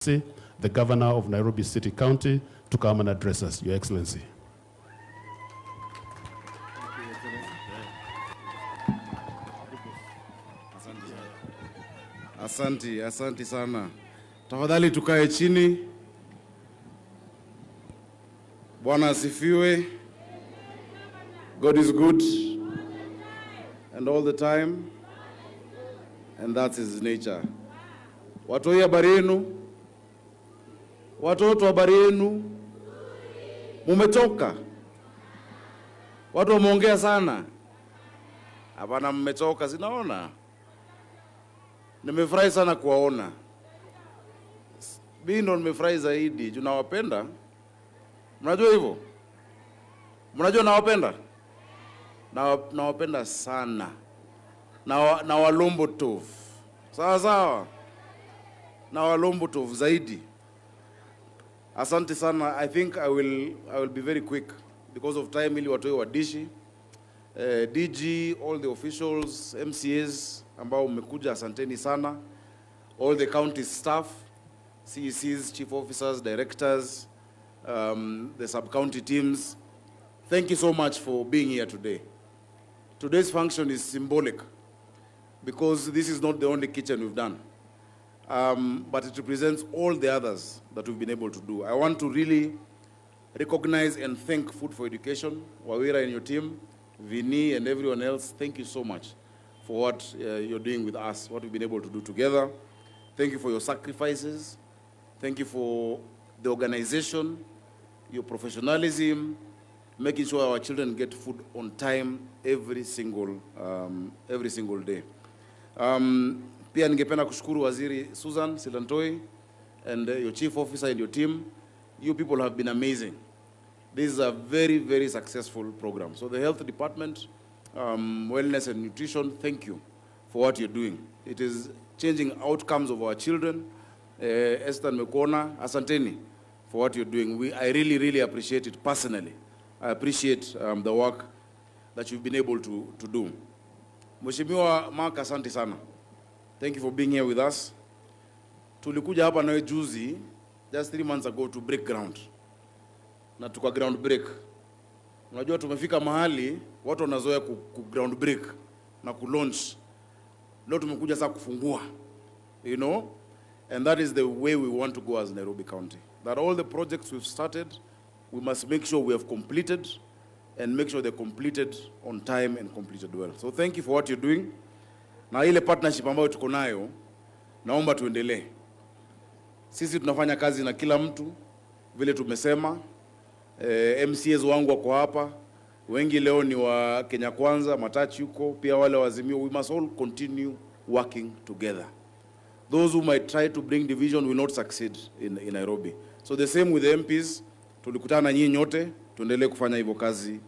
The Governor of Nairobi City County, to come and address us. Your Excellency. Asante, asante sana. Tafadhali tukae chini. Bwana asifiwe. God is good and all the time, and that's his nature. Watoi, habari yenu? Watoto, habari yenu? Mumechoka? Watu wameongea sana? Hapana, mmechoka, si naona. Nimefurahi sana kuwaona. Mimi ndo nimefurahi zaidi juu nawapenda. Mnajua hivyo? Mnajua nawapenda? Na nawapenda sana. Na walombo tov. Sawa sawa. Na walombo tov zaidi. Asante sana. I think I will be very quick because of time ili watoi wadishi. DG, all the officials, MCAs ambao mmekuja, asanteni sana. All the county staff, CECs, chief officers, directors, the sub-county teams. Thank you so much for being here today. Today's function is symbolic because this is not the only kitchen we've done, but it represents all the others that we've been able to do. I want to really recognize and thank Food for Education, Wawira and your team, Vini and everyone else. Thank you so much for what you're doing with us, what we've been able to do together. Thank you for your sacrifices. Thank you for the organization, your professionalism, making sure our children get food on time every single day. Pia ningependa kushukuru Waziri Susan Silantoi and your chief officer and your team. You people have been amazing. This is a very, very successful program. So the health department, wellness and nutrition, thank you for what you're doing. It is changing outcomes of our children. Esther Mekona, asanteni for what you're doing. I really, really appreciate it personally. I appreciate the work that you've been able to do. Mheshimiwa Mark, asante sana. Thank you for being here with us. Tulikuja hapa nawe juzi, just 3 months ago, to break ground. Na tuka ground break. Unajua tumefika mahali watu wanazoea ku ground break na ku launch. Leo tumekuja sasa kufungua. And that is the way we want to go as Nairobi County. That all the projects we've started, we must make sure we have completed and make sure they're completed on time and completed well. So thank you for what you're doing. Na ile partnership ambayo tuko nayo, naomba tuendelee. Sisi tunafanya kazi na kila mtu vile tumesema. MCAs wangu wako hapa, wengi leo ni wa Kenya Kwanza, Matachi huko, pia wale wa Azimio. We must all continue working together. Those who might try to bring division will not succeed in Nairobi. So the same with the MPs, tulikutana nyinyi nyote, tuendelee kufanya hivyo kazi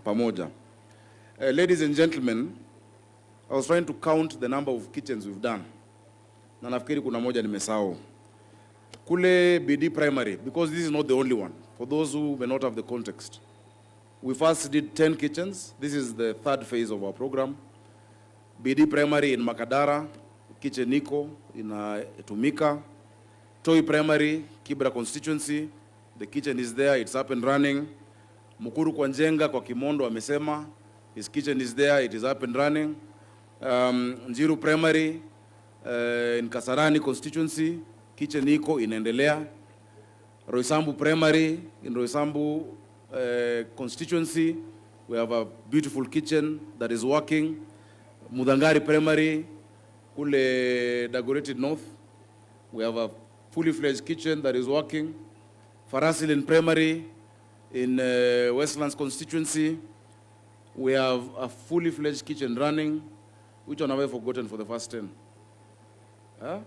pamoja. Ladies and gentlemen, I was trying to count the number of kitchens we've done. Na nafikiri kuna moja nimesahau. Kule BD Primary, because this is not the only one, for those who may not have the context. We first did 10 kitchens. This is the third phase of our program. BD Primary in Makadara, kitchen iko inatumika. Toi Primary, Kibra constituency, the kitchen is there, it's up and running. Mukuru kwa Njenga kwa Kimondo amesema his kitchen is there, it is up and running. Njiru Primary in Kasarani constituency, kitchen iko inaendelea. Roysambu Primary in Roysambu constituency, we have a beautiful kitchen that is working. Muthangari Primary kule Dagoretti North, we have a fully fledged kitchen that is working. Farasilin Primary in Westlands constituency, we have a fully fledged kitchen running. Which one have I forgotten for the first 10? Huh?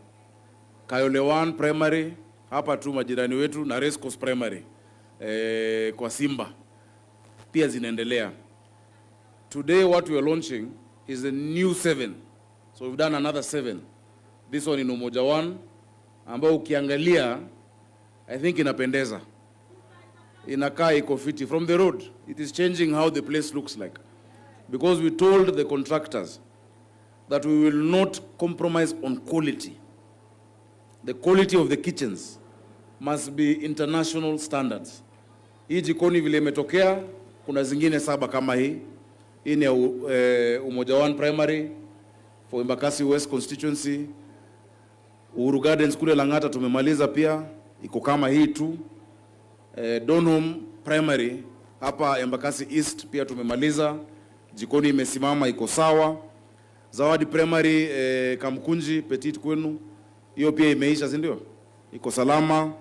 Kayole 1 Primary hapa tu majirani wetu na Race Course Primary kwa Simba pia zinaendelea. Today what we are launching is a new seven. So we've done another seven. This one in Umoja One ambao ukiangalia, I think inapendeza. Inakaa iko fiti from the road. It is changing how the place looks like. Because we told the contractors that we will not compromise on quality. The quality of the kitchens must be international standards. Hii jikoni vile imetokea, kuna zingine saba kama hii. Hii ni ya Umoja One Primary for Embakasi West constituency. Uhuru Gardens kule Lang'ata tumemaliza pia, iko kama hii tu. Donholm Primary hapa Embakasi East pia tumemaliza, jikoni imesimama iko sawa. Zawadi Primary, Kamkunji Petit kwenu, hiyo pia imeisha, si ndio? Iko salama.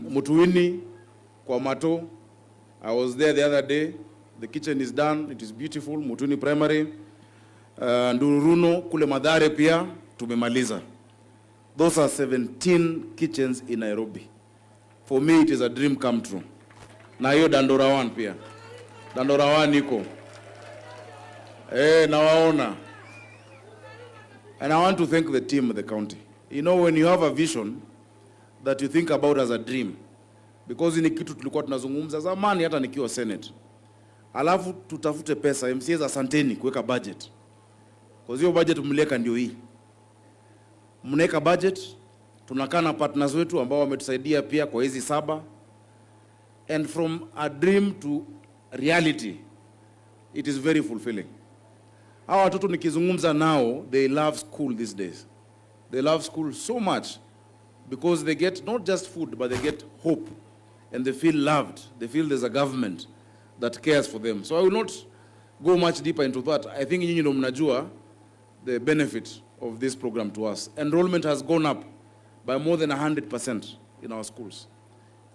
Mutuini kwa Mato, I was there the other day. The kitchen is done, it is beautiful. Mutuini Primary. Ndururuno kule Mathare pia tumemaliza. Those are 17 kitchens in Nairobi. For me, it is a dream come true. Na hiyo Dandora 1 pia. Dandora 1 iko. Nawaona. And I want to thank the team of the county. When you have a vision that you think about as a dream, because ni kitu tulikuwa tunazungumza zamani hata nikiwa Senate. Alafu tutafute pesa, MCAs asanteni kuweka budget. Kwa hiyo budget mliweka ndio hii. Mnaweka budget, tunakaa na partners wetu ambao wametusaidia pia kwa hizi saba. And from a dream to reality, it is very fulfilling. Hawa watoto nikizungumza nao, they love school these days. They love school so much because they get not just food, but they get hope and they feel loved. They feel there's a government that cares for them. So I will not go much deeper into that. I think nyinyi ndo mnajua the benefit of this program to us. Enrollment has gone up by more than 100% in our schools.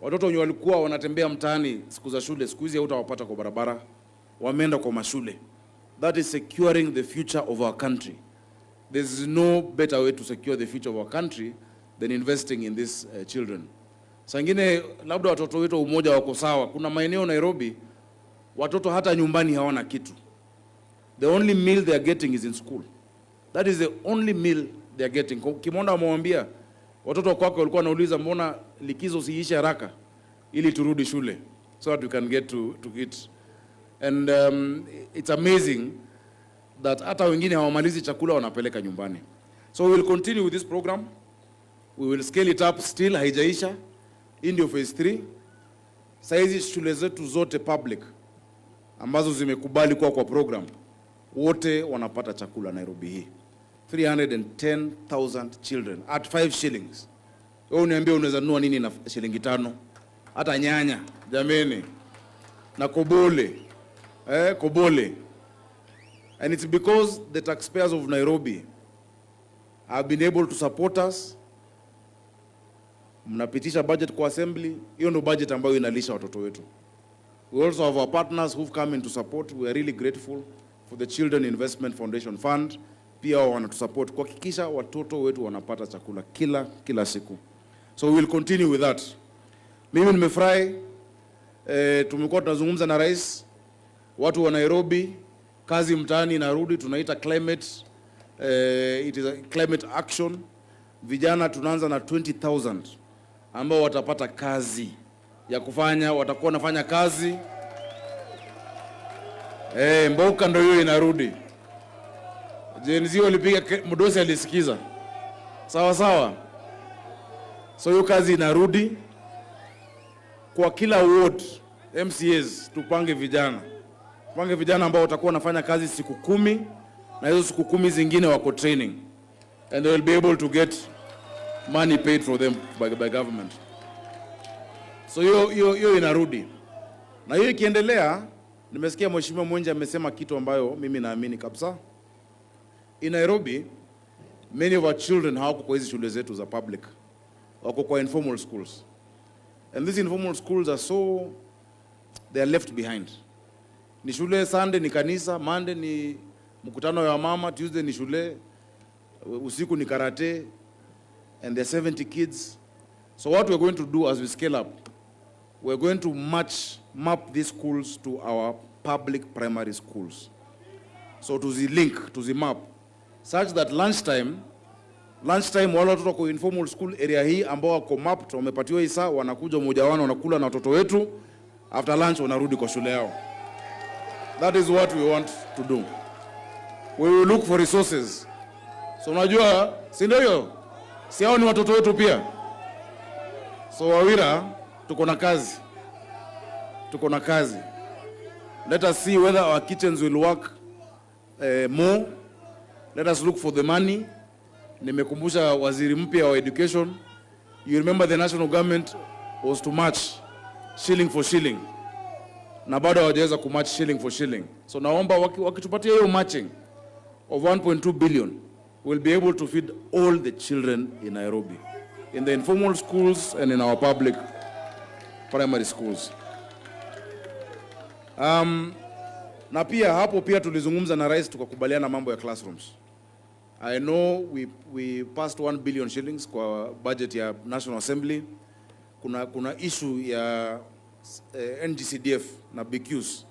Watoto wenye walikuwa wanatembea mtaani siku za shule, siku hizi hautawapata kwa barabara, wameenda kwa mashule. That is securing the future of our country. There is no better way to secure the future of our country than investing in these children. Saa ingine labda watoto wetu wa Umoja wako sawa. Kuna maeneo Nairobi watoto hata nyumbani hawana kitu. The only meal they are getting is in school. That is the only meal they are getting. Kimonda amewambia watoto wa kwake walikuwa wanauliza, mbona likizo isiishe haraka ili turudi shule so that we can get to eat. And it's amazing that hata wengine hawamalizi chakula, wanapeleka nyumbani. So we will continue with this program. We will scale it up still, haijaisha. Hii ndio phase 3. Saizi shule zetu zote public ambazo zimekubali kuwa kwa program, wote wanapata chakula Nairobi hii. 310,000 children at 5 shillings. Wewe uniambie unaweza nunua nini na shilingi 5? Hata nyanya jameni, na kobole, kobole. And it's because the taxpayers of Nairobi have been able to support us. Mnapitisha budget kwa assembly, hiyo ndio budget ambayo inalisha watoto wetu. We also have our partners who've come in to support. We are really grateful for the Children Investment Foundation Fund. Pia wao wanatusupport kuhakikisha watoto wetu wanapata chakula kila siku. So we will continue with that. Mimi nimefurahi, tumekuwa tunazungumza na rais, watu wa Nairobi, kazi mtaani inarudi, tunaita climate, it is a climate action. Vijana tunaanza na 20,000 ambao watapata kazi ya kufanya, watakuwa wanafanya kazi. Mboka ndio hiyo inarudi. Gen Z walipiga mdosi alisikiza. Sawa sawa. So hiyo kazi inarudi kwa kila ward. MCAs, tupange vijana. Tupange vijana ambao watakuwa wanafanya kazi siku 10 na hizo siku 10 zingine wako training and they will be able to get money paid for them by government. So hiyo inarudi. Na hiyo ikiendelea, nimesikia Mheshimiwa Mwenje amesema kitu ambayo mimi naamini kabisa. In Nairobi, many of our children hawako kwa hizi shule zetu za public. Wako kwa informal schools. And these informal schools are so, they are left behind. Ni shule Sunday ni kanisa, Monday ni mkutano wa mama, Tuesday ni shule, usiku ni karate, and there are 70 kids. So what we're going to do as we scale up, we're going to map these schools to our public primary schools. So tuzilink, tuzimap, such that lunchtime wale watoto wako informal school area hii ambao wako mapped, wamepatiwa hii saa, wanakuja mmoja wao wanakula na watoto wetu, after lunch wanarudi kwa shule yao. That is what we want to do. We will look for resources. So unajua, si ndio hiyo? Si hao ni watoto wetu pia? So Wawira, tuko na kazi, tuko na kazi. Let us see whether our kitchens will work more. Let us look for the money. Nimekumbusha waziri mpya wa education. You remember the national government was to match shilling for shilling, na bado hawajaweza kumatch shilling for shilling. So naomba wakitupatia hiyo matching of 1.2 billion, we'll be able to feed all the children in Nairobi, in the informal schools and in our public primary schools. Na pia hapo pia tulizungumza na rais, tukakubaliana mambo ya classrooms. I know we passed 1 billion shillings kwa budget ya National Assembly. Kuna issue ya NGCDF na BQs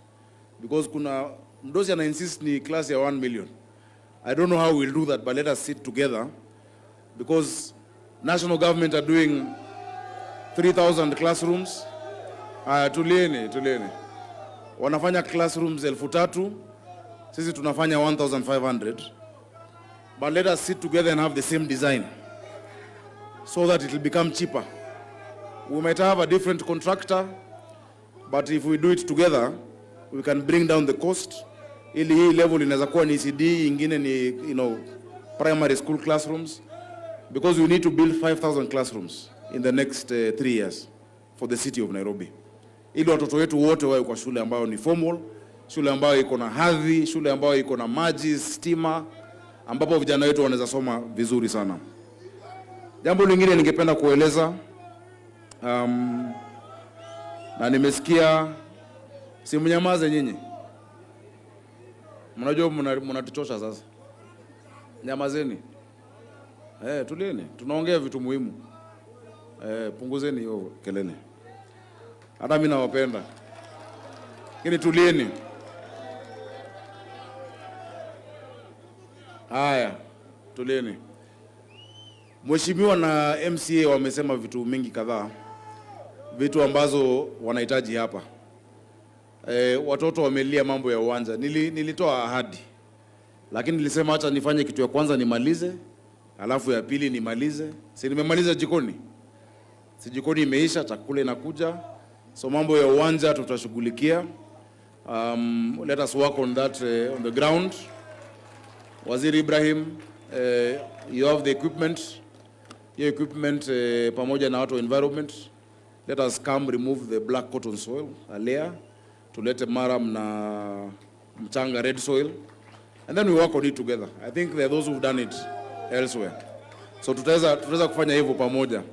because kuna mdosi ana insist ni class ya 1 million. I don't know how we'll do that, but let us sit together because national government are doing 3000 classrooms. Aya, tulieni, tulieni. Wanafanya classrooms 3,000, sisi tunafanya 1500. But let us sit together and have the same design so that it will become cheaper. We might have a different contractor, but if we do it together, we can bring down the cost. Ili hii level inaweza kuwa ni ECD, ingine ni primary school classrooms, because we need to build 5000 classrooms in the next 3 years for the city of Nairobi, ili watoto wetu wote wawe kwa shule ambayo ni formal, shule ambayo iko na hadhi, shule ambayo iko na maji, stima, ambapo vijana wetu wanaweza soma vizuri sana. Jambo lingine ningependa kueleza, na nimesikia, si mnyamaze nyinyi, mnajua mnatuchosha sasa. Nyamazeni. Eh, tulieni, tunaongea vitu muhimu. Eh, punguzeni hiyo kelele. Hata mimi nawapenda, lakini tulieni. Haya, tulieni. Mheshimiwa na MCA wamesema vitu mingi kadhaa, vitu ambazo wanahitaji hapa. E, watoto wamelia mambo ya uwanja. Nilitoa ahadi, lakini nilisema acha nifanye kitu ya kwanza nimalize, alafu ya pili nimalize. Si nimemaliza jikoni? Si jikoni imeisha, chakula inakuja. So mambo ya uwanja tutashughulikia. Let us work on that on the ground. Waziri Ibrahim, you have the equipment. Hiyo equipment, pamoja na watu wa environment, let us come remove the black cotton soil layer, tulete murram na mchanga, red soil, and then we work on it together. I think there are those who've done it elsewhere. So tutaweza kufanya hivyo pamoja.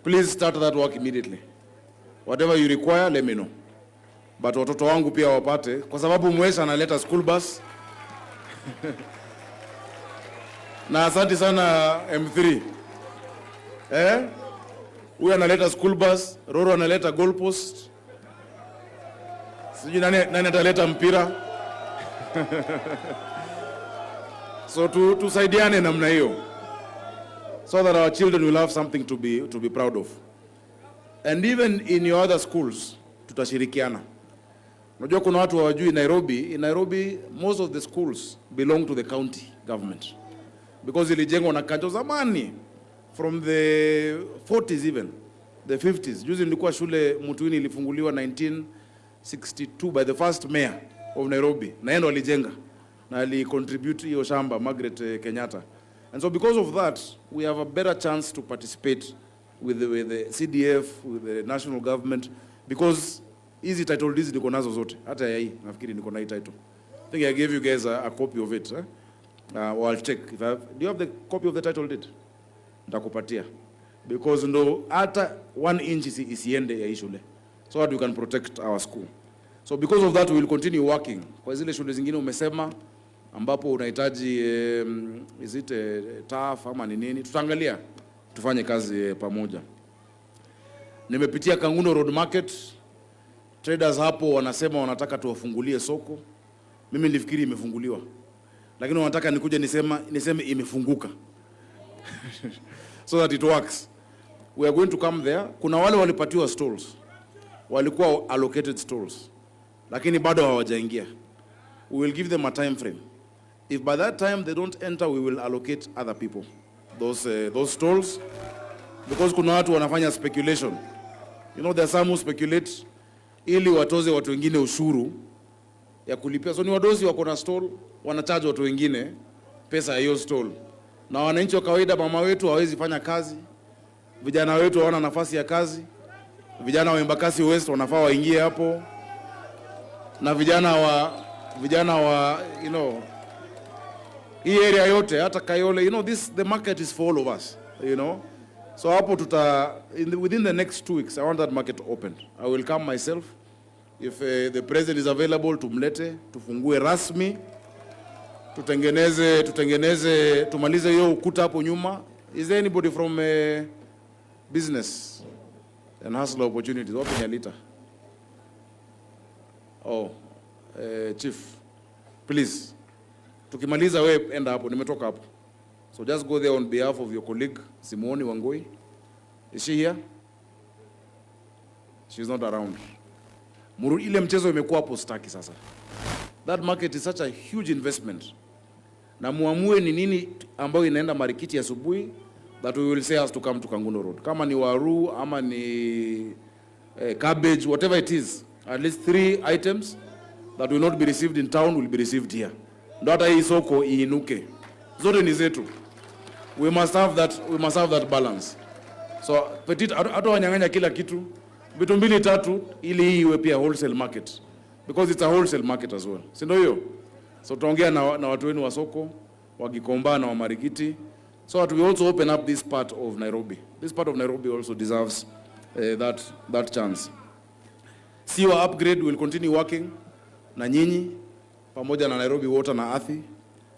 Please start that work immediately. Whatever you require, let me know. But watoto wangu pia wapate, kwa sababu Mwesa analeta school bus na asante sana M3. Eh? Huyu analeta school bus, Roro analeta goalpost. Sijui nani, nani ataleta mpira. So tusaidiane namna hiyo so that our children will have something to be proud of. And even in your other schools tutashirikiana. Unajua kuna watu hawajui Nairobi, in Nairobi most of the schools belong to the county government because ilijengwa na kanjo zamani, from the 40s, even the 50s. Juzi nilikuwa shule Mutuini, ilifunguliwa 1962 by the first mayor of Nairobi, na yeye ndo alijenga na alicontribute hiyo shamba, Margaret Kenyatta. And so because of that we have a better chance to participate with the CDF, with the national government, because hizi title deeds niko nazo zote, hata ya hii nafikiri niko na hii title. I think I gave you guys a copy of it. Eh? Or I'll check. If I have, do you have the copy of the title deed? Nitakupatia. Because ndo hata 1 inch isiende ya hii shule. So that we can protect our school. So because of that we will continue working. Kwa zile shule zingine umesema ambapo unahitaji, is it turf ama ni nini? Tutaangalia tufanye kazi pamoja. Nimepitia Kangundo Road Market. Traders hapo wanasema wanataka tuwafungulie soko. Mimi nilifikiri imefunguliwa, lakini wanataka nikuje niseme imefunguka so that it works. We are going to come there. Kuna wale walipatiwa stalls, walikuwa allocated stalls, lakini bado hawajaingia. We will give them a time frame. If by that time they don't enter, we will allocate other people. those stalls because kuna watu wanafanya speculation. There are some who speculate ili watoze watu wengine ushuru ya kulipia. So ni wadosi wako na stall, wanacharge watu wengine pesa ya hiyo stall, na wananchi wa kawaida, mama wetu hawezi fanya kazi, vijana wetu hawana nafasi ya kazi, vijana wa Embakasi West wanafaa waingie hapo, na vijana wa hii area yote, hata Kayole, this the market is for all of us. So hapo tuta within the next 2 weeks I want that market opened. I will come myself. If the president is available, tumlete tufungue rasmi, tutengeneze tumalize hiyo ukuta hapo nyuma. Is there anybody from business and hustler opportunities? Wapi Nyalita? Oh, chief, please. Tukimaliza we enda hapo, nimetoka hapo. So just go there on behalf of your colleague Simoni Wangoi. Is she here? She's not around. Muru, ile mchezo imekuwa hapo, staki sasa. That market is such a huge investment. Na muamue ni nini ambayo inaenda Marikiti asubuhi that we will say has to come to Kangundo Road. Kama ni waru ama ni cabbage, whatever it is, at least three items that will not be received in town will be received here. Ndo hata hii soko iinuke. Zote ni zetu. We must have that balance. So Petit hata wanyang'anya kila kitu, vitu mbili tatu, ili hii iwe pia wholesale market because it's a wholesale market as well, si ndio hiyo? So tutaongea na watu wenu wa soko wa Gikomba na wa Marikiti so that we also open up this part of Nairobi. This part of Nairobi also deserves that chance. Sewer upgrade will continue working na nyinyi pamoja na Nairobi Water na Athi.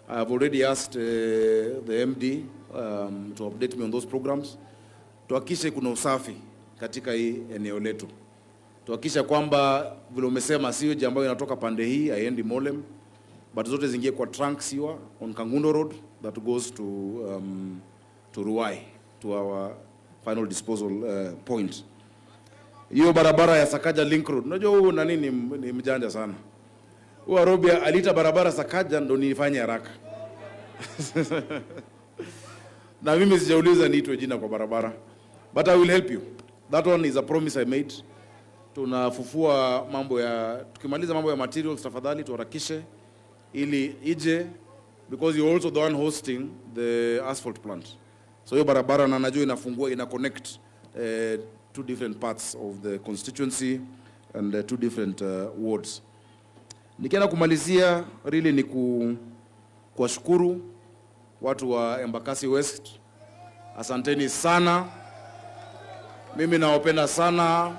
I have already asked the MD to update me on those programs. Tuhakikishe kuna usafi katika hii eneo letu. Tuhakikishe kwamba vile umesema sewage ambayo inatoka pande hii haiendi Mowlem, but zote zingie kwa trunk sewer on Kangundo Road that goes to Ruai, to our final disposal point. Hiyo barabara ya Sakaja Link Road, unajua huyu nani ni mjanja sana. Huyu Arobia aliita barabara Sakaja ndo nifanye haraka. Na mimi sijauliza niitwe jina kwa barabara. But I will help you. That one is a promise I made. Tunafufua mambo ya, tukimaliza mambo ya materials, tafadhali tuharakishe ili ije because you're also the one hosting the asphalt plant. So hiyo barabara na najua inafungua, ina connect two different parts of the constituency and two different wards. Nikienda kumalizia, really ni kuwashukuru watu wa Embakasi West. Asanteni sana. Mimi nawapenda sana.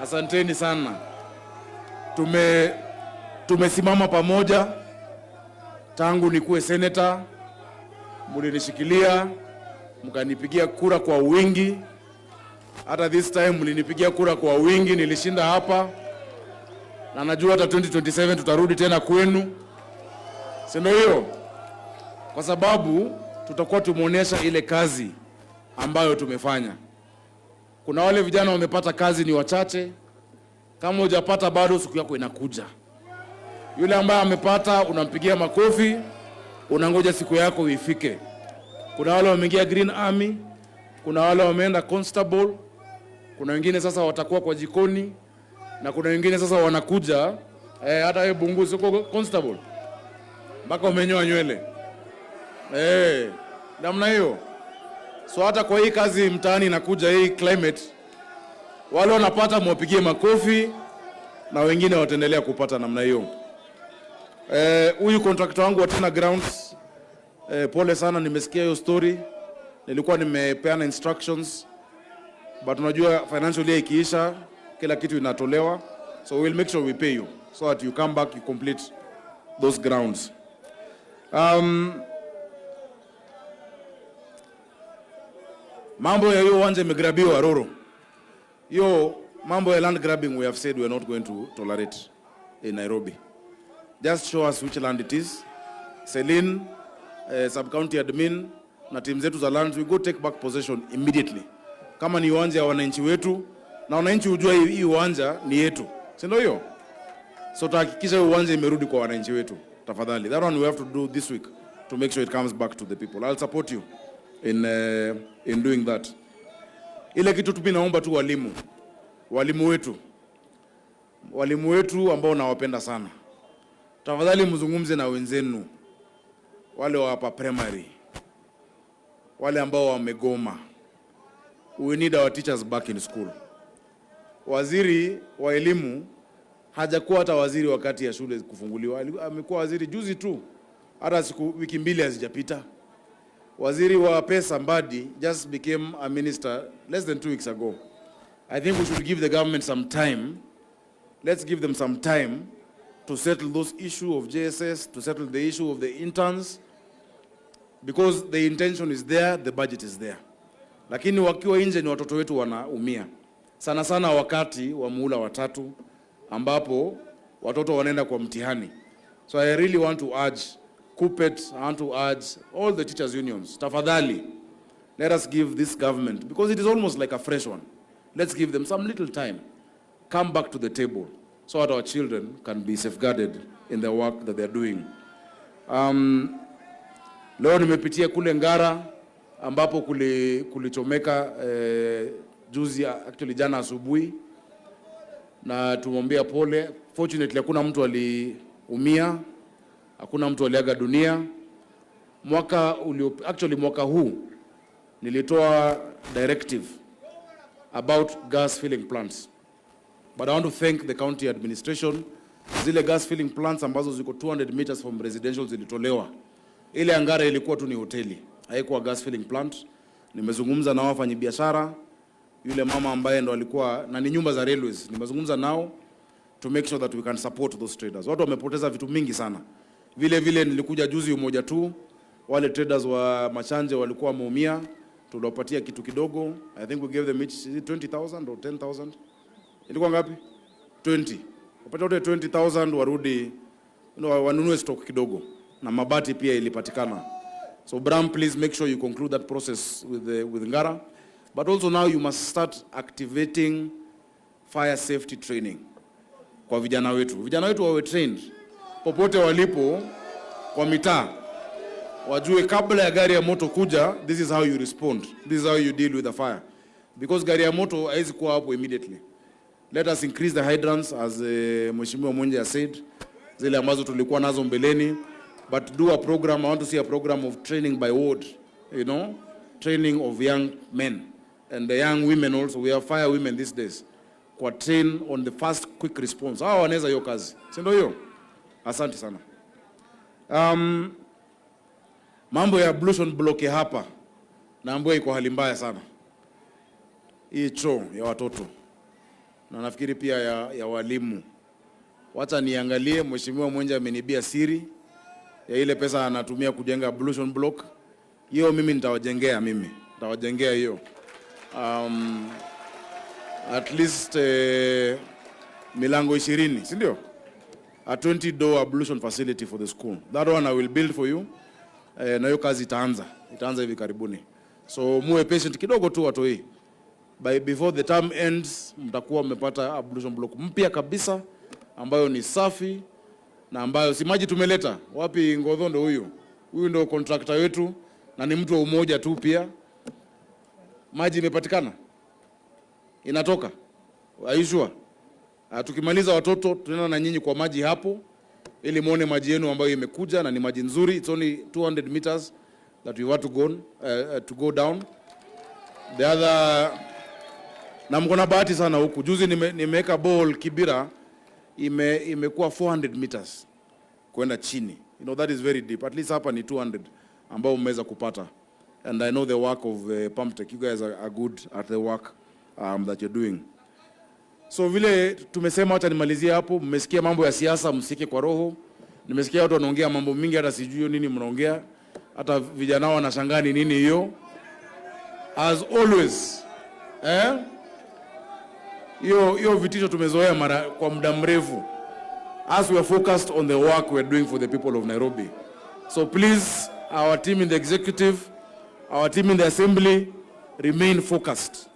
Asanteni sana. Tumesimama pamoja tangu nikuwe senator, mlinishikilia mkanipigia kura kwa wingi. Hata this time mlinipigia kura kwa wingi, nilishinda hapa, na najua hata 2027 tutarudi tena kwenu, si ndio hiyo? Kwa sababu tutakuwa tumeonyesha ile kazi ambayo tumefanya. Kuna wale vijana wamepata kazi ni wachache. Kama hujapata bado, siku yako inakuja. Yule ambaye amepata unampigia makofi, unangoja siku yako ifike. Kuna wale wameingia Green Army, kuna wale wameenda constable, kuna wengine sasa watakuwa kwa jikoni, na kuna wengine sasa wanakuja hata wewe Bunguzi uko constable mpaka umenyoa nywele namna hiyo. So hata kwa hii kazi mtaani inakuja hii climate, wale wanapata mwapigie makofi na wengine wataendelea kupata namna hiyo. Huyu contractor wangu wa Tena Grounds, pole sana, nimesikia hiyo story. Nilikuwa nimepeana instructions but unajua financial year ikiisha kila kitu inatolewa, so we will make sure we pay you so that you come back, you complete those grounds. Mambo ya hiyo uwanja imegrabiwa Roro. Hiyo mambo ya land grabbing, we have said we are not going to tolerate in Nairobi. Just show us which land it is. Celine, sub-county admin na team zetu za lands, we go take back possession immediately. Kama ni uwanja ya wananchi wetu, na wananchi hujua hii uwanja ni yetu, si ndio hiyo? So tutahakikisha hiyo uwanja imerudi kwa wananchi wetu tafadhali. That one we have to do this week. to make sure it comes back to the people. I'll support you in doing that. Ile kitu tu mimi naomba tu walimu wetu ambao nawapenda sana, tafadhali mzungumze na wenzenu wale wa hapa primary, wale ambao wamegoma. We need our teachers back in school. Waziri wa elimu hajakuwa hata waziri wakati ya shule kufunguliwa, amekuwa waziri juzi tu, hata siku wiki 2 hazijapita. Waziri wa pesa, Mbadi, just became a minister less than 2 weeks ago. I think we should give the government some time. Let's give them some time to settle those issue of JSS, to settle the issue of the interns, because the intention is there, the budget is there. Lakini wakiwa nje ni watoto wetu wanaumia sana sana, wakati wa muhula watatu ambapo watoto wanaenda kwa mtihani. So I really want to urge KUPPET, I want to urge all the teachers unions, tafadhali, let us give this government, because it is almost like a fresh one, let's give them some little time, come back to the table so that our children can be safeguarded in the work that they're doing. Leo nimepitia kule Ngara ambapo kulichomeka juzi, actually jana asubuhi, na tumwambia pole. Fortunately hakuna mtu aliumia, hakuna mtu aliaga dunia. Mwaka ulio, actually mwaka huu nilitoa directive about gas filling plants. But I want to thank the county administration. Zile gas filling plants ambazo ziko 200 meters from residential zilitolewa. Ile Ngara ilikuwa tu ni hoteli, haikuwa gas filling plant. Nimezungumza na wafanyabiashara, yule mama ambaye ndo alikuwa na ni nyumba za railways, nimezungumza nao to make sure that we can support those traders. Watu wamepoteza vitu mingi sana. Vile vile nilikuja juzi Umoja tu, wale traders wa Machanje walikuwa wameumia, tuliwapatia kitu kidogo. I think we gave them each, is it 20,000 or 10,000? Ilikuwa ngapi? 20. Wapata wote 20,000 warudi wanunue stock kidogo na mabati pia ilipatikana. So Bram, please make sure you conclude that process with Ngara. But also now you must start activating fire safety training kwa vijana wetu. Vijana wetu wawe trained popote walipo kwa mitaa, wajue kabla ya gari ya moto kuja, this is how you respond, this is how you deal with the fire, because gari ya moto haiwezi kuwa hapo immediately. Let us increase the hydrants as Mheshimiwa Mwenje has said, zile ambazo tulikuwa nazo mbeleni, but do a program. I want to see a program of training by ward, training of young men and the young women also. We have fire women these days. Kwa train on the fast quick response. Hawa wanaweza hiyo kazi, si ndio hiyo? Asante sana. Mambo ya ablution block ya hapa naambiwa iko hali mbaya sana, hii choo ya watoto na nafikiri pia ya walimu. Wacha niangalie, Mheshimiwa Mwenje ameniibia siri ya ile pesa anatumia kujenga ablution block. Hiyo mimi nitawajengea, mimi nitawajengea hiyo at least milango 20, si ndio? A 20 door ablution facility for the school. That one I will build for you. Na hiyo kazi itaanza hivi karibuni. So muwe patient kidogo tu watoi. By before the term ends mtakuwa mmepata ablution block mpya kabisa ambayo ni safi na ambayo si maji tumeleta. Wapi Ngodho? Ndo huyu. Huyu ndo contractor wetu na ni mtu wa Umoja tu pia. Maji imepatikana, inatoka. Are you sure? Tukimaliza watoto tunaenda na nyinyi kwa maji hapo ili muone maji yenu ambayo imekuja na ni maji nzuri. It's only 200 meters that we want to go down. The other na mko na bahati sana huku. Juzi nimeweka borehole Kibera imekuwa 400 meters kwenda chini. You know that is very deep. At least hapa ni 200 ambao mmeweza kupata. And I know the work of Pumptec. You guys are good at the work that you're doing. So vile tumesema, wacha nimalizie hapo. Mmesikia mambo ya siasa, msike kwa roho. Nimesikia watu wanaongea mambo mingi, hata sijui nini mnaongea. Hata vijana wanashangaa ni nini hiyo. As always, eh? Hiyo hiyo vitisho tumezoea mara kwa muda mrefu. As we are focused on the work we are doing for the people of Nairobi. So please, our team in the executive, our team in the assembly, remain focused.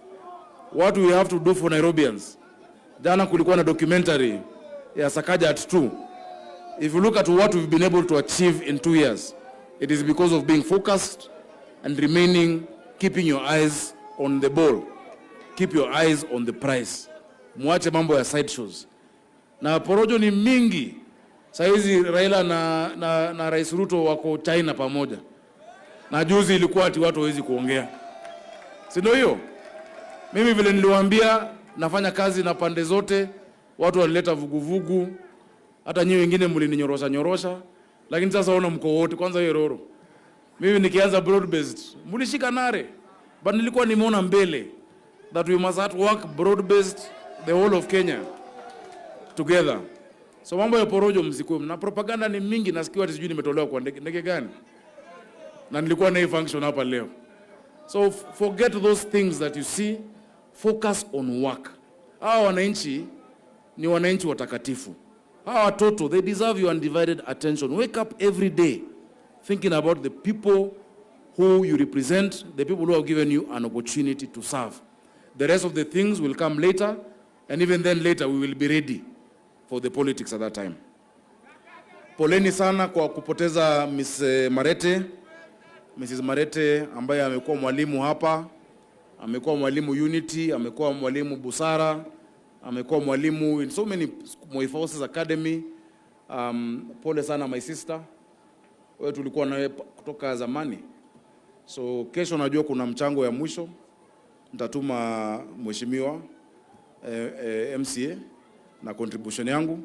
What we have to do for Nairobians. Jana kulikuwa na documentary ya Sakaja at 2. If you look at what we've been able to achieve in 2 years, it It is because of being focused and remaining, keeping your eyes on the ball. Keep your eyes on the prize. Mwache mambo ya side shows. Na porojo ni mingi. Saa hizi Raila na Rais Ruto wako China pamoja. Na juzi ilikuwa ati watu hawezi kuongea. Si ndio hiyo? Mimi vile niliwaambia nafanya kazi na pande zote, watu walileta vuguvugu, hata nyinyi wengine mlininyorosha nyorosha, lakini sasa ona mko wote. Kwanza hiyo Roro, mimi nikianza broad based mlishika nare, but nilikuwa nimeona mbele that we must at work broad based the whole of Kenya together. So mambo ya porojo msikuwe na propaganda ni mingi, nasikia ati sijui nimetolewa kwa ndege, ndege gani, na nilikuwa na hii function hapa leo. So forget those things that you see, focus on work. Hawa wananchi ni wananchi watakatifu. Hawa watoto, they deserve your undivided attention. Wake up every day thinking about the people who you represent, the people who have given you an opportunity to serve. The rest of the things will come later, and even then later we will be ready for the politics at that time. Poleni sana kwa kupoteza Miss Marete. Mrs. Marete ambaye amekuwa mwalimu hapa, amekuwa mwalimu Unity, amekuwa mwalimu Busara, amekuwa mwalimu in so many Moi Forces Academy. Pole sana my sister, wewe tulikuwa nawe kutoka zamani. So kesho najua kuna mchango ya mwisho, nitatuma mheshimiwa MCA na contribution yangu.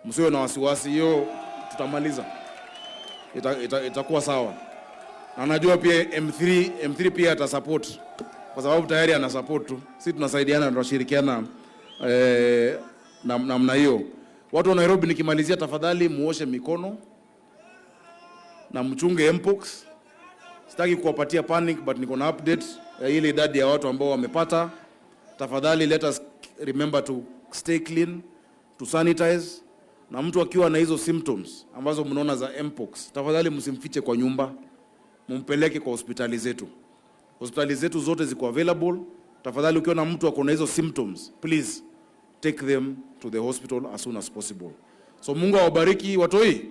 Msiwe na wasiwasi, hiyo tutamaliza, itakuwa sawa na najua pia M3 pia atasupport kwa sababu tayari ana support tu. Sisi tunasaidiana, tunashirikiana namna hiyo. Watu wa Nairobi, nikimalizia, tafadhali muoshe mikono na mchunge mpox. Sitaki kuwapatia panic but niko na update ya ile idadi ya watu ambao wamepata. Tafadhali let us remember to stay clean, to sanitize, na mtu akiwa na hizo symptoms ambazo mnaona za mpox, tafadhali msimfiche kwa nyumba, mumpeleke kwa hospitali zetu. Hospitali zetu zote ziko available. Tafadhali ukiona mtu ako na hizo symptoms, please take them to the hospital as soon as possible. So Mungu awabariki watoi.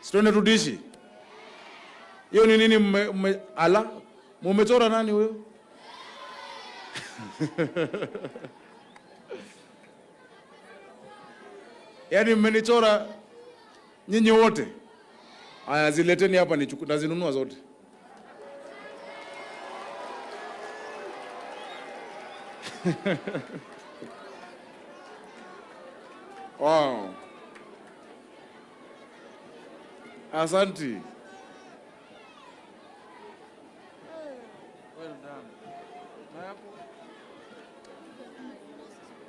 Si twende tudishi. Hiyo ni nini ala? Mumechora nani huyo? Yaani mmenichora nyinyi wote. Aya, zileteni hapa nichukue, nazinunua zote. Wow. Asante. Well done. Na hapo?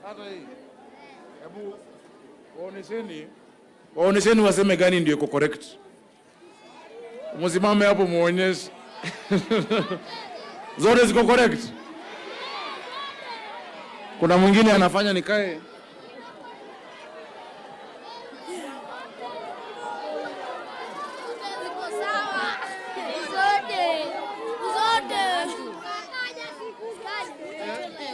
Hata hii. Hebu waonesheni. Waonesheni waseme gani ndio iko correct. Msimame hapo muonyeshe. Zote ziko correct. Kuna mwingine anafanya nikae.